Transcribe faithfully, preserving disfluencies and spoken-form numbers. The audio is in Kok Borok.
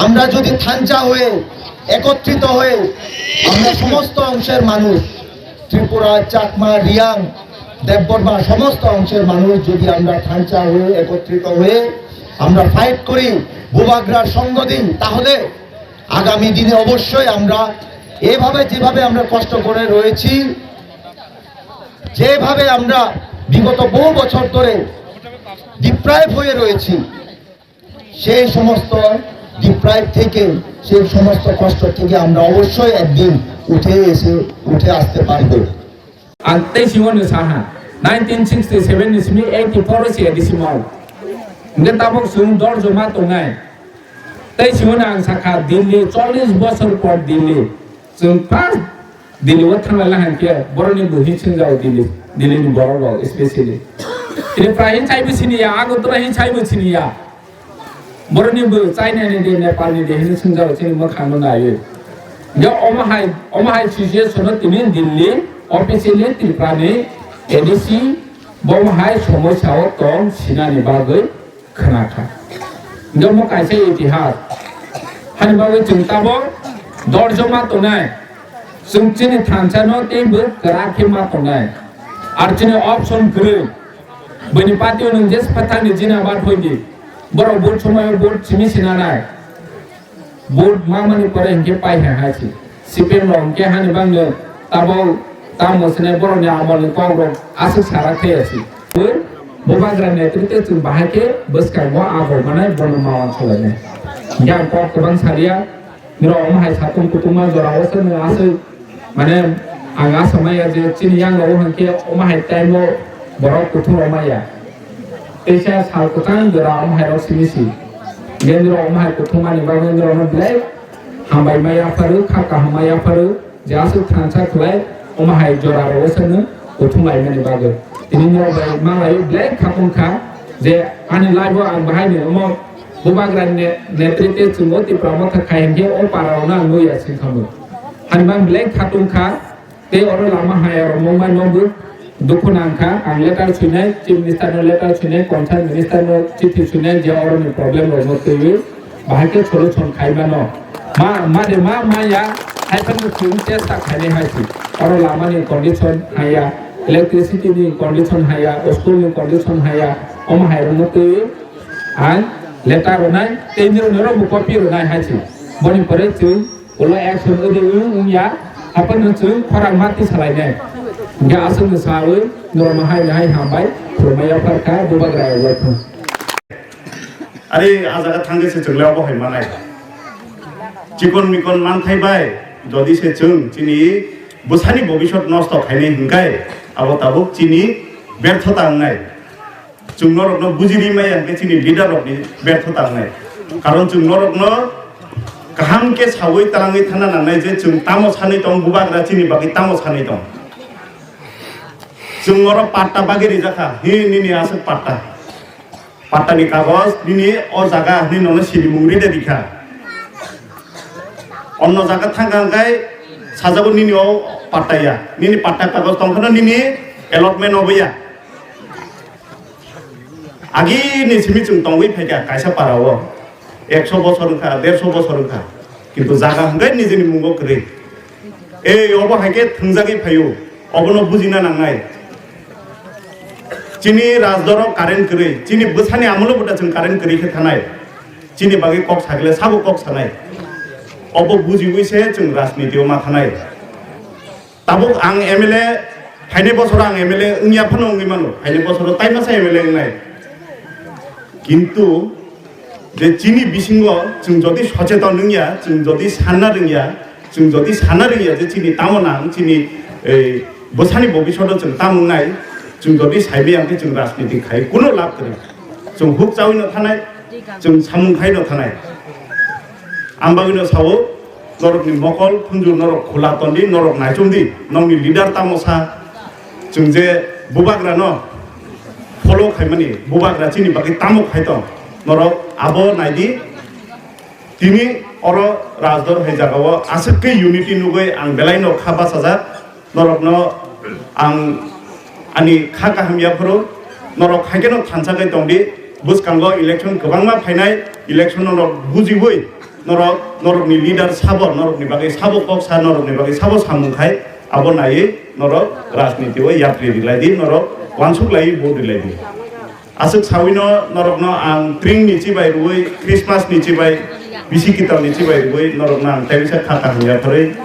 আমরা যদি থানচা হয়ে, একত্রিত হয়ে, আমরা সমস্ত অংশের মানুষ, ত্রিপুরা, চাকমা, রিয়াং, দেববর্মা, সমস্ত অংশের মানুষ যদি আমরা থানচা হয়ে, একত্রিত হয়ে আমরা ফাইট করি, বুবাগ্রার সঙ্গ দিই, তাহলে আগামী দিনে অবশ্যই আমরা এভাবে, যেভাবে আমরা কষ্ট করে রয়েছি, যেভাবে আমরা বিগত বহু বছর ধরে ডিপ্রাইভ হয়ে রয়েছি, সেই সমস্ত ডিপ্রাইভ থেকে, সেই সমস্ত কষ্ট থেকে আমরা অবশ্যই একদিন উঠে এসে, উঠে আসতে পারবো। Ang tei singo ni saha, nineteen sixty seven ni simi eighty four o si A D C mau. Hingke tabok chwng dor joma tongnai. Tei singo ni ang sakha Delhi, chollish bosor por Delhi. Chwng first Delhi o thanglaila hingke borokni bo hin swngjao Delhi, Delhi ni borok rok especially. Tripura hin saibo siniya, Agartala hin saibo siniya. Borokni bo China ni de, Nepal ni de hinwi swngjao chini mwkhang no naiwi. Hingke omo hai, omo hai situation no tini Delhi officially Tripura ni A D C bo omo hai somosya o tong sinani bagwi khna kha. Hingke omo kaisa itihas. Hani bagwi chwng tabok dor joma tongnai. Chwng chini thansa no tei bo kwrak khe ma tongnai. Ar chini option kwrwi. Bini party o nwng je phathar ni jina ba thoi di. Borok vote somoi o vote simi sinanai. Vote ma mani pore hinkhe pai hai hai si. C P M rok hinkhe hani bangno tabok tamo sene borok ni amol ni kok rok aswk sara thai asi. Bo bagra netrite chwng bahai khe bwskango abo manai bono ma wansalainai. Hinkhe ang kok kwbang saria. Nirok omo hai satung kutungma jora o se nwng aswk, mane, ang asa maya je chini yang rok hwnkhe omo hai time o borok kutung rok maya. Teisa sal kwchang jora omo hai rok simi si. Nirok omo hai kutung mani bagwi nirok no belai hambai maya pharu, kha kaham maya pharu, je aswk thansa khlai omo hai jora rok o se nwng kutung lai mani bagwi. Tini nirok bai ma lai belai kha tong kha je ani life o ang bahai ni omo Bubagra ni ne-, netrite chwng o Tipra Motha khai hinkhe o para rok no ang nuya sing kha bo. Hani bang belai kha tong kha, tei oro lama haya rok mungbai no bo dukhu nang kha. Ang letter swinai, Chief Minister no letter swinai, concerned minister no chithi swinai je oro ni problem rok no twiwi bahai khe solution khai mano. Ma, ma de ma, ma ya, hai phano chwng chesta khainai hai si. Oro lama ni condition haya, electricity ni condition haya, school ni condition haya, omo hai rok no twiwi Ang letter rwnai, tei nirok norok bo copy rwnai hai se. Boni pore chwng ulo action ode wng wng ya, haphano chwng khorang ma tisalainai. Hingke aswkno sawi norokno hai hai hambai, khulumya pharkha, bubagra rok. Are a jaga thangkhe se chwng le obo hai manai. Chikon mikon manthai bai, jodi se chwng chini bwsani bobisot nosto khainai hingkai, abo tabuk chini berthota wngnai. Chwng norokno bujiri maya hwnkhe chini leader rokni berthota wngnai. Karon chwng norokno kaham khe sawi twlangwi thangna nangnai je chwng tamo sanwi tong, bubagra chini bagwi tamo sanwi tong. Chwng oro patta bagwi rijak kha, hi nini aswk patta. Patta ni kagoj nini o jaga hwnwi nono sinimung ride rikha. Onno jaga thangkha hwnkhe sajago nini o patta ya. Nini patta kagoj tongkhano nini allotment obo ya. Agini simi chwng tongwi phaikha kaisa para o, ekso bosor wngkha, derso bosor wngkha, kintu jaga hwnkhe nijini mungo kwrwi. Ei obo hai khe thwngjagwi phaio, obono bujina nangnai. Chini rajdoro current kwrwi, chini bwsani amolo bwta chwng current kwrwi khe thanai. Chini bagwi kok sakle sabo kok sanai. Obo bujiwi se chwng rajniti o ma thanai. Tabuk ang M L A, phainai bosoro ang M L A wngya phano wngwi mano, phainai bosoro tai masa M L A wngnai. Kintu je chini bisingo chwng jodi socheton wngya, chwng jodi sanna rwngya, chwng jodi sanna rwngya je chini tamo nang, chini ei bwsani bobishoto chwng tamo wngnai, chwng jodi saibai ang khe chwng rajniti khai kuno lab kwrwi. Chwng huk chawi no thanai, chwng samung khai no thanai. Ang bagwi no sao, norokni mokol phunjur norok khula tondi, norok naichomdi, nokni leader tamo sa, chwng je bubagrano follow khaimani, bubagra chini bagwi tamo khai tong, norok abo naidi. Tini oro rajdor hai jagao aswk khe unity nugwi ang belai no kha bachajak. Norokno ang ani kha kaham yaphuru, norok hai kheno thansa khe tongdi, bwskango election kwbangma phainai, election norok bujiwi Norok, norokni leader sabo, norokni bagwi sabo kok sa, norokni bagwi sabo samung khai, abo naiwi norok rajniti o yapri rilai di, norok wansuk lai vote rilai di. Aswk sawino norokno ang tring ni chibai rwui, Christmas ni chibai, bisi kital ni chibai rwui norokno ang tei bisa kha kaham yapharwi